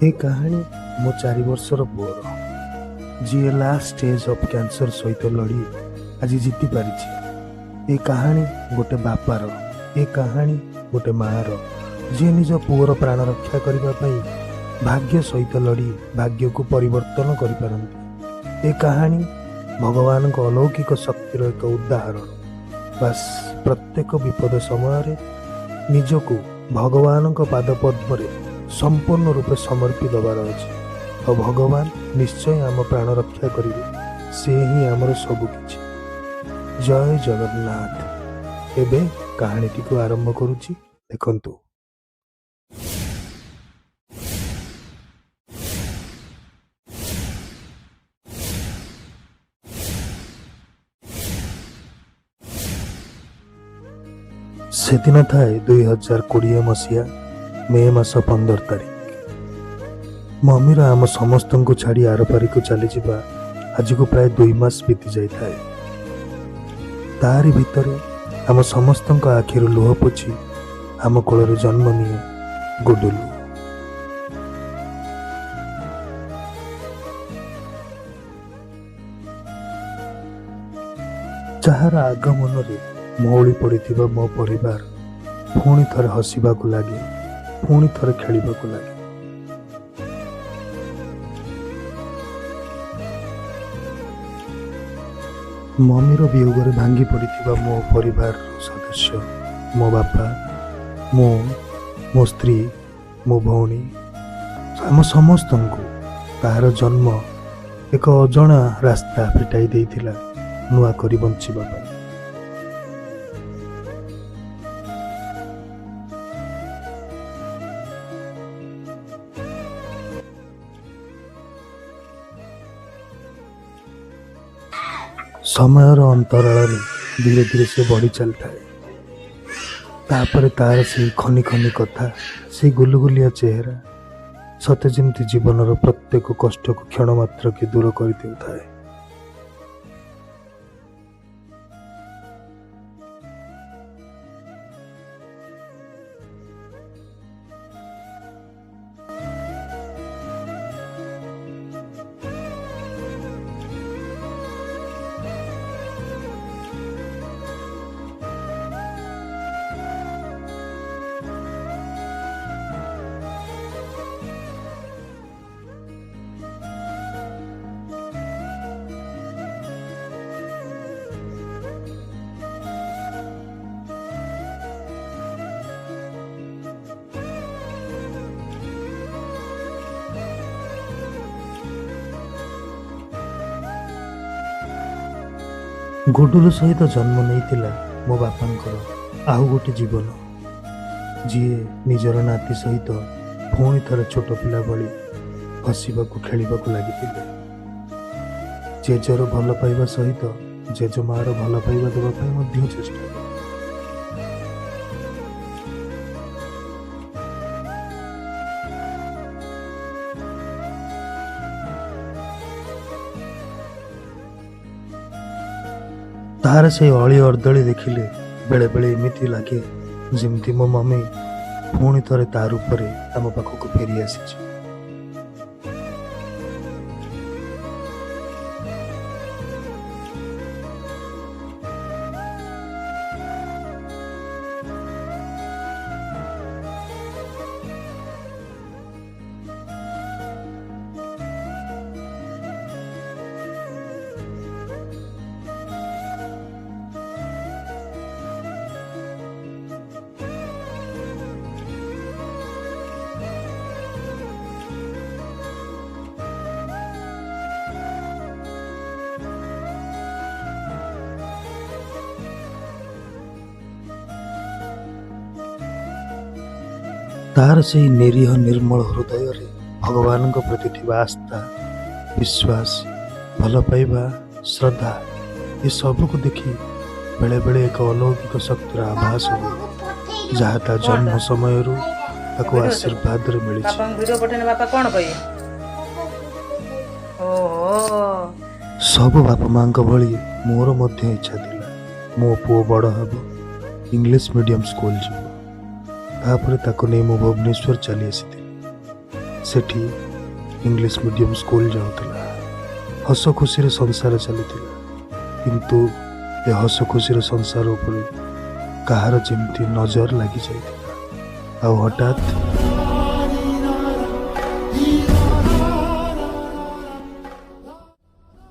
ଏ କାହାଣୀ ମୋ 4 ବର୍ଷର ପୁଅର, ଯିଏ ଲାଷ୍ଟ ଷ୍ଟେଜ୍ ଅଫ୍ କ୍ୟାନ୍ସର ସହିତ ଲଢ଼ି ଆଜି ଜିତି ପାରିଛି। ଏ କାହାଣୀ ଗୋଟେ ବାପାର, ଏ କାହାଣୀ ଗୋଟେ ମାଆର, ଯିଏ ନିଜ ପୁଅର ପ୍ରାଣ ରକ୍ଷା କରିବା ପାଇଁ ଭାଗ୍ୟ ସହିତ ଲଢ଼ି ଭାଗ୍ୟକୁ ପରିବର୍ତ୍ତନ କରିପାରନ୍ତି। ଏ କାହାଣୀ ଭଗବାନଙ୍କ ଅଲୌକିକ ଶକ୍ତିର ଏକ ଉଦାହରଣ। ବାସ୍, ପ୍ରତ୍ୟେକ ବିପଦ ସମୟରେ ନିଜକୁ ଭଗବାନଙ୍କ ପାଦପଦ୍ମରେ ସମ୍ପୂର୍ଣ୍ଣ ରୂପେ ସମର୍ପି ଦେବାର ଅଛି, ଆଉ ଭଗବାନ ନିଶ୍ଚୟ ଆମ ପ୍ରାଣ ରକ୍ଷା କରିବେ। ସେ ହିଁ ଆମର ସବୁକିଛି। ଜୟ ଜଗନ୍ନାଥ। ଏବେ କାହାଣୀଟିକୁ ଆରମ୍ଭ କରୁଛି, ଦେଖନ୍ତୁ। ସେଦିନ ଥାଏ 2020 ମସିହା ମେ ମାସ 15 ତାରିଖ। ମମିର ଆମ ସମସ୍ତଙ୍କୁ ଛାଡ଼ି ଆରପାରିକୁ ଚାଲିଯିବା ଆଜିକୁ ପ୍ରାୟ 2 ମାସ ବିତି ଯାଇଥାଏ। ତାରି ଭିତରେ ଆମ ସମସ୍ତଙ୍କ ଆଖିରୁ ଲୁହ ପୋଛି ଆମ କୋଳରେ ଜନ୍ମ ନିଏ ଗୁଡୁଲୁ। ଯାହାର ଆଗମନରେ ମଉଳି ପଡ଼ିଥିବା ମୋ ପରିବାର ପୁଣି ଥରେ ହସିବାକୁ ଲାଗେ, ପୁଣି ଥରେ ଖେଳିବାକୁ ଲାଗେ। ମମିର ବିୟୋଗରେ ଭାଙ୍ଗି ପଡ଼ିଥିବା ମୋ ପରିବାରର ସଦସ୍ୟ, ମୋ ବାପା, ମୁଁ, ମୋ ସ୍ତ୍ରୀ, ମୋ ଭଉଣୀ, ଆମ ସମସ୍ତଙ୍କୁ ତାହାର ଜନ୍ମ ଏକ ଅଜଣା ରାସ୍ତା ଫିଟାଇ ଦେଇଥିଲା ନୂଆ କରି ବଞ୍ଚିବା ପାଇଁ। ସମୟର ଅନ୍ତରାଳରେ ଧୀରେ ଧୀରେ ସେ ବଢ଼ି ଚାଲିଥାଏ। ତାପରେ ତାର ସେଇ ଖନି ଖନି କଥା, ସେଇ ଗୁଲୁଗୁଲିଆ ଚେହେରା ସତେ ଯେମିତି ଜୀବନର ପ୍ରତ୍ୟେକ କଷ୍ଟକୁ କ୍ଷଣ ମାତ୍ରକେ ଦୂର କରିଦେଉଥାଏ। ଗୁଡୁଲୁ ସହିତ ଜନ୍ମ ନେଇଥିଲା ମୋ ବାପାଙ୍କର ଆଉ ଗୋଟେ ଜୀବନ, ଯିଏ ନିଜର ନାତି ସହିତ ପୁଣି ଥରେ ଛୋଟ ପିଲା ଭଳି ହସିବାକୁ ଖେଳିବାକୁ ଲାଗିଥିଲେ। ଜେଜର ଭଲ ପାଇବା ସହିତ ଜେଜେମାର ଭଲ ପାଇବା ଦେବା ପାଇଁ ମଧ୍ୟ ଚେଷ୍ଟା କଲେ। ତାହାର ସେଇ ଅଳି ଅର୍ଦ୍ଦଳି ଦେଖିଲେ ବେଳେବେଳେ ଏମିତି ଲାଗେ ଯେମିତି ମୋ ମମି ପୁଣି ଥରେ ତା ରୂପରେ ଆମ ପାଖକୁ ଫେରି ଆସିଛି। ତାର ସେଇ ନିରୀହ ନିର୍ମଳ ହୃଦୟରେ ଭଗବାନଙ୍କ ପ୍ରତି ଥିବା ଆସ୍ଥା, ବିଶ୍ୱାସ, ଭଲ ପାଇବା, ଶ୍ରଦ୍ଧା ଏସବୁକୁ ଦେଖି ବେଳେବେଳେ ଏକ ଅଲୌକିକ ଶକ୍ତିର ଆଭାସ ହୁଏ, ଯାହା ତା ଜନ୍ମ ସମୟରୁ ତାକୁ ଆଶୀର୍ବାଦରେ ମିଳିଛି। ବାପାଙ୍କୁ ଭିଡ଼ିଓ ପଠେଇଲେ ବାପା କଣ କହିବେ? ଓହୋ। ସବୁ ବାପା ମାଙ୍କ ଭଳି ମୋର ମଧ୍ୟ ଇଚ୍ଛା ଥିଲା ମୋ ପୁଅ ବଡ଼ ହେବ, ଇଂଲିଶ ମିଡ଼ିୟମ ସ୍କୁଲ ଯିବ। ତାପରେ ତାକୁ ନେଇ ମୁଁ ଭୁବନେଶ୍ୱର ଚାଲି ଆସିଥିଲି। ସେଠି ଇଂଲିଶ ମିଡ଼ିୟମ୍ ସ୍କୁଲ ଯାଉଥିଲା। ହସ ଖୁସିରେ ସଂସାର ଚାଲିଥିଲା, କିନ୍ତୁ ଏ ହସ ଖୁସିର ସଂସାର ଉପରେ କାହାର ଯେମିତି ନଜର ଲାଗିଯାଇଥିଲା। ଆଉ ହଠାତ୍